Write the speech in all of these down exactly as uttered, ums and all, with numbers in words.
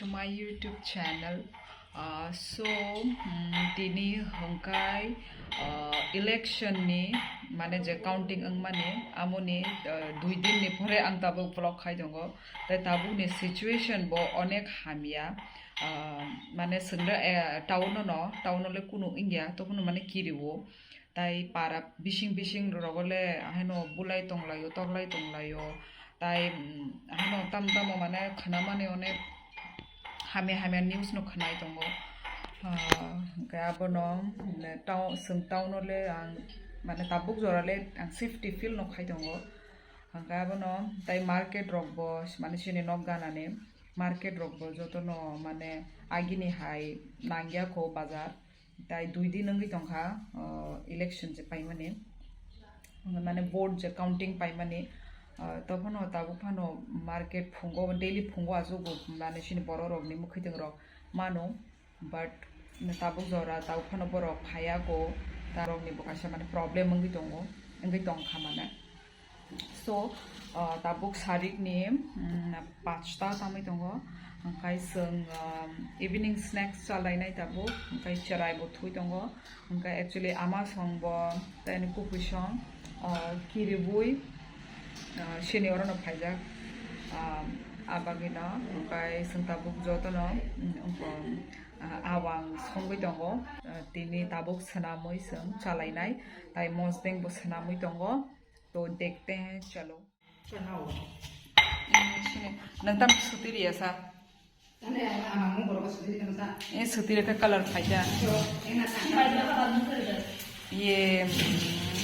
To my YouTube channel. Uh, so, mm, tini hwnkhe, uh, election ni, mane, je counting wngmani, amoni, uh, dui din ni pore ang tabuk vlog khai tongo. Tai tabuk ni situation bo onek hamya. Uh, mane, swngra, eh, town no, town no le kunu wngya, tokhuno mane kiriwo. Tai para bising bising rogo le haino bulai tonglaio, toklai tonglaio. Tai, mm, haino tam tamo mane khnamani onek hamya hamya news no khnai tongo. Ah, hwnkhe abono, mm, tao-, chwng town o le ang mane tabuk jora le ang safety feel no khai tongo. Hwnkhe abono tai market rok bo mane chini nok ganani market rok bo jotono mane agini hai nangya kho bazar. Tai dui din wngwi tongkha, uh, election je paimani, mane vote je counting paimani, uh, tokhono tabuk phano market phungo, daily phungo achugo, mane chini borok rokni mwkhwtwng rok mano, but tabuk jora tabuk phano borok phaiya go, ta rokni bo kaisa mane problem wngwi tongo, wngwi tongkha mane. So, uh, tabuk sarikni, mm, pachta tamwi tongo. Hwnkhe chwng, um, evening snacks chalainai tabuk. Hwnkhe chwrai bo thwi tongo. Hwnkhe actually ama song bo tei ani kupui song, uh, kiribui, uh, sini orono phaijak. Um, abagwino hwnkhe chwng tabuk jotono, mm, wngkha, uh, awang songwi tongo. Uh, tini tabuk swnamwi chwng chalainai. Tai mosdeng bo swnamwi tongo. तो देखते हैं, चलो। Nang tam suti riya sa? Ini suti reka color khaja. ये, हम्म,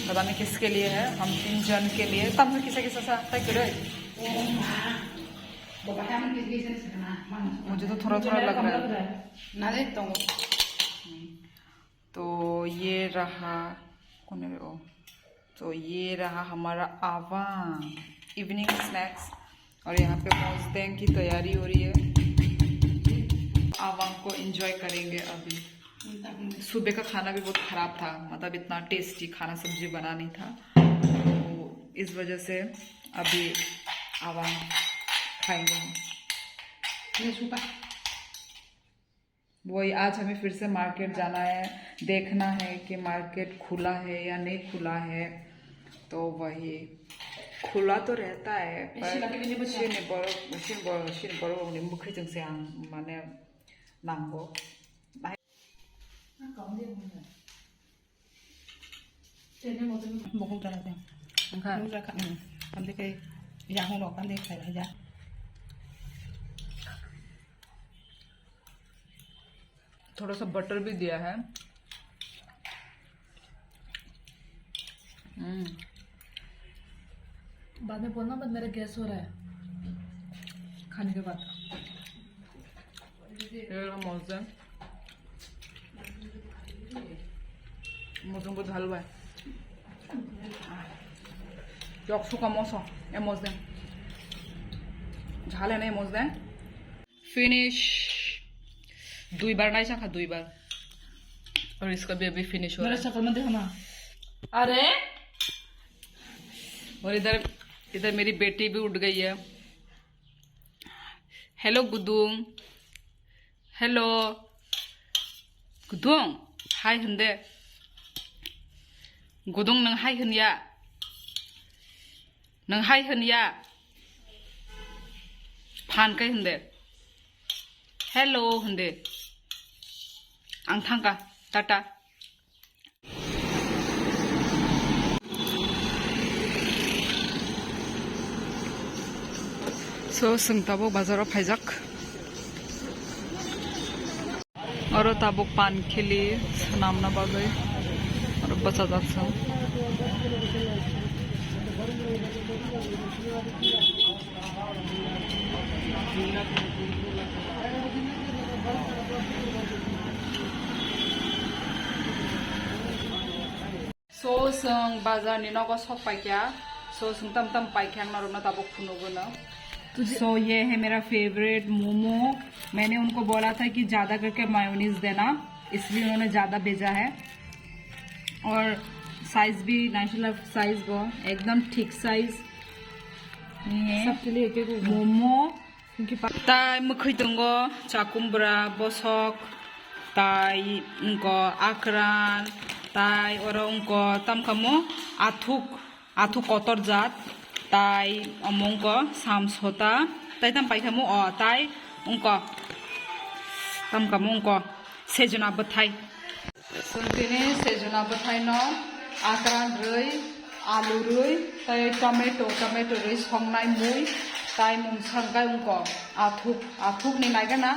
पता नहीं किसके लिए है, हम तीन जन के लिए। तब से किसा किसा सा तय करो। मुझे तो थोड़ा थोड़ा लग रहा है। तो ये रहा, कौन है वो? तो ये रहा हमारा आवांग evening snacks, और यहाँ पे मोजदेंग की तैयारी हो रही है। आवांग को enjoy करेंगे अभी। सुबह का खाना भी बहुत खराब था, मतलब इतना tasty खाना सब्जी बना नहीं था, तो इस वजह से अभी आवांग खाएंगे हम। वही, आज हमें फिर से मार्केट जाना है, देखना है कि मार्केट खुला है या नहीं खुला है। तो वही, खुला तो रहता है, पर chini borok, chini borok, chini borok ni mwkhwtwng se ang mane nango. Bokong jala de. Angkha. Bokong jala kha. Hmm. Kandi kai yahon rok kandi khai hai ja. थोड़ा सा बटर भी दिया है। हम्म। बाद में बोलना मत, मेरा गैस हो रहा है खाने के बाद। ये रहा मोजदेंग। Mojodenger bo jhal bai. Yok suka moso, e mojodenger. Jhal ene mojodenger. Finish. Duibar nai sakha, duibar. और इसका भी अभी finish हो रहा है। मेरा शक्ल मत दिखाना। अरे। और इधर, इधर मेरी बेटी भी उठ गई है। Hello, Gudung. Hello. Gudung, hai hwn de. Gudung, nwng hai hwn ya? Nwng hai hwn ya? Phan kai hwn de. Hello hwn de. Ang thangkha. Tata. So, chwng tabuk bazaro phaijak. Oro tabuk pan khili swnamna bagwi oro bwchajak chwng. So, chwng bazar ni nogo sok paikha. So, chwng tam tam paikha, ang norokno tabuk phunugo no. So, ये है मेरा फेवरेट मोमो। मैंने उनको बोला था कि ज़्यादा करके मायोनीज देना, इसलिए उन्होंने ज़्यादा भेजा है। और साइज भी, नेचुरल साइज वो एकदम ठीक साइज। ये है सबके लिए एक एक होगा। Momo. Tai mwkhwi tongo chakumbra, bosok, tai wngko akran, tai oro wngko tamkamo athuk, athuk kotor jat, tai omo wngko samsota, tai tam paikamo o, tai wngko tamkamo wngko sejona bwthai. Chwng tini sejona bwthaino akran rwi, alu rwi, tei tomato, tomato rwi songnai mui, tai mungsa hwnkhe wngkha athuk, athukni naigana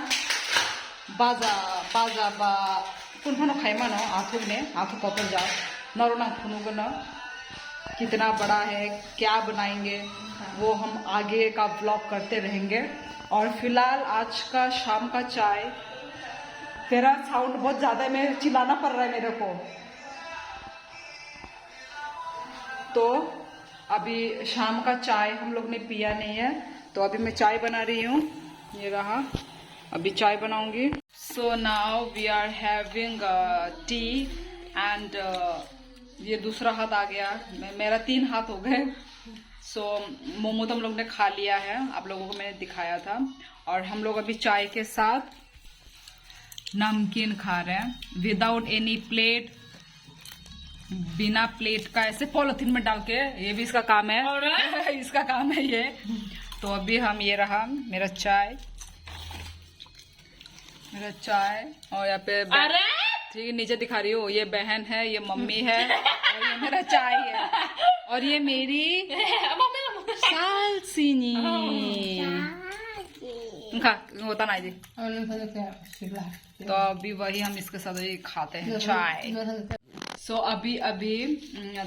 baja, baja ba kunu phano khai mano athukni, athuk kotor jak. Norok nang phunugwno kitna bada hai, kya banayenge, wo hum aage ka vlog karte rahenge. Aur filhal aaj ka shaam ka chai, tera sound bahut zyada hai, main chillana pad raha hai mere ko. To abhi shaam ka chai hum log ne piya nahi hai, to abhi main chai bana rahi hu. Ye raha, abhi chai banaungi. So now we are having tea and ये दूसरा हाथ आ गया, मेरा तीन हाथ हो गए। सो मोमो तो हम लोग ने खा लिया है, आप लोगों को मैंने दिखाया था। और हम लोग अभी चाय के साथ नमकीन खा रहे हैं, विदाउट एनी प्लेट, बिना प्लेट का ऐसे पॉलिथीन में डाल के। ये भी इसका काम है। इसका काम है ये। तो अभी हम, ये रहा मेरा चाय, मेरा चाय। और यहाँ पे बह- अरे, ठीक है, नीचे दिखा रही हूँ, ये बहन है, ये मम्मी है और ये मेरा चाय है। और ये मेरी सालसिनी। उनका होता ना जी। तो अभी वही हम इसके साथ वही खाते हैं, चाय। सो अभी अभी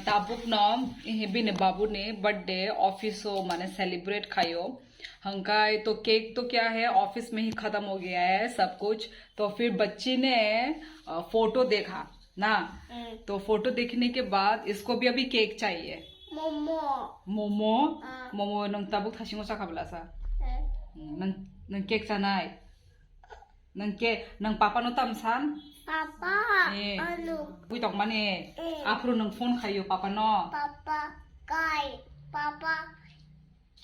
tabuk no bini babu ni birthday office o mane celebrate khaio, hwnkhai to cake to kya hai, office mein hi khatam ho gaya hai sab kuch. To fir bachchi ne photo देखा ना, तो फोटो देखने के बाद इसको भी अभी केक चाहिए। मोमो। मोमो। Momo nang tabuk thasingo chakha bwlasa? Nang, nang cake chanai? Nang ke, nang papa no tam san? Papa, eh, anu. Bui tokmani. Eh. Aphuru nang phone khaio papa no. Papa kai, papa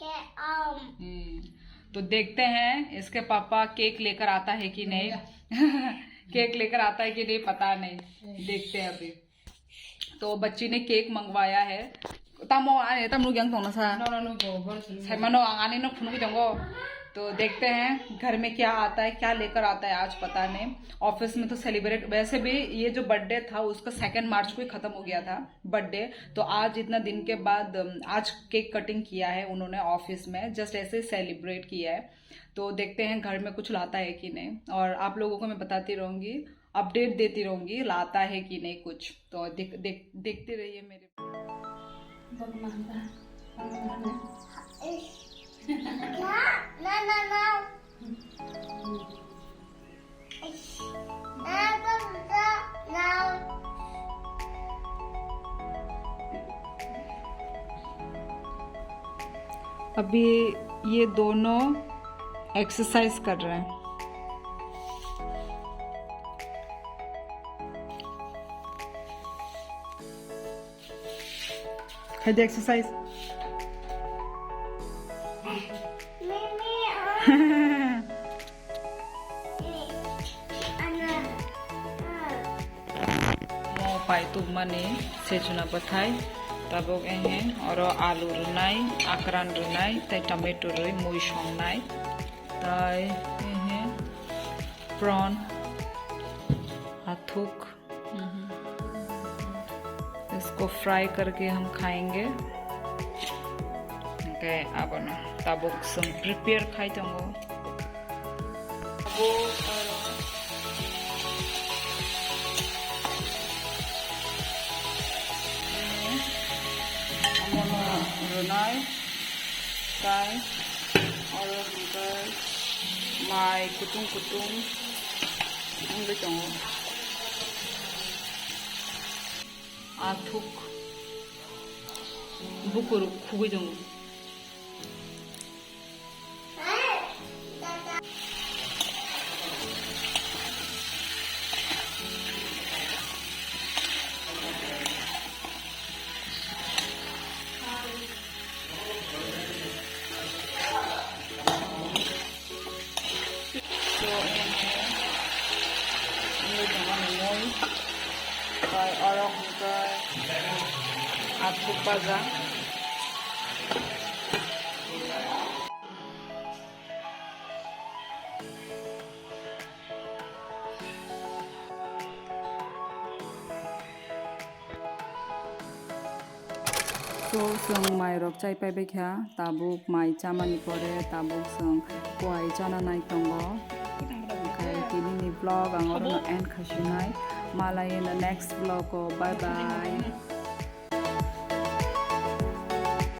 ke am. Hmm. तो देखते हैं इसके पापा केक लेकर आता है कि नहीं। केक लेकर आता है कि नहीं पता नहीं, देखते हैं अभी। तो बच्ची ने केक मंगवाया है। Tamo ani tamo yang tong nasa. No, no, no, go, go, go. Sai mano ang ani no phunugwi tongo. तो देखते हैं घर में क्या आता है, क्या लेकर आता है आज, पता नहीं। ऑफिस में तो सेलिब्रेट, वैसे भी ये जो बर्थडे था उसका सेकंड मार्च को ही खत्म हो गया था बर्थडे। तो आज इतना दिन के बाद, अम, आज केक कटिंग किया है उन्होंने ऑफिस में, जस्ट ऐसे सेलिब्रेट किया है। तो देखते हैं घर में कुछ लाता है कि नहीं, और आप लोगों को मैं बताती रहूंगी, अपडेट देती रहूंगी लाता है कि नहीं कुछ। तो देख, देख, देखते रहिए मेरे। क्या? ना, ना, ना। अभी ये दोनों एक्सरसाइज कर रहे हैं। Khai de exercise. Mo pai tubmani sejuna bwthai, tabuk ehe oro alu rwnai, akran rwnai, tei tomato rwi mui songnai, tai ehe prawn, athuk, इसको फ्राई करके हम खाएंगे। Okay, abono tabuk chwng prepare khai tongo. Abo, abono rwnai, tai oro hwnkhe mai kutung kutung wngwi tongo. Athuk bukur khugwi tongo. So, ini, ini tongo ni mui, tei oro hwnkhe athuk baja. So, chwng mai rok chai pai bai kha, tabuk mai chamani pore tabuk chwng kuai chana nai tongo. Oke, tini ni vlog ang oro no end kha sinai. Malai in the next vlog o. Bye bye.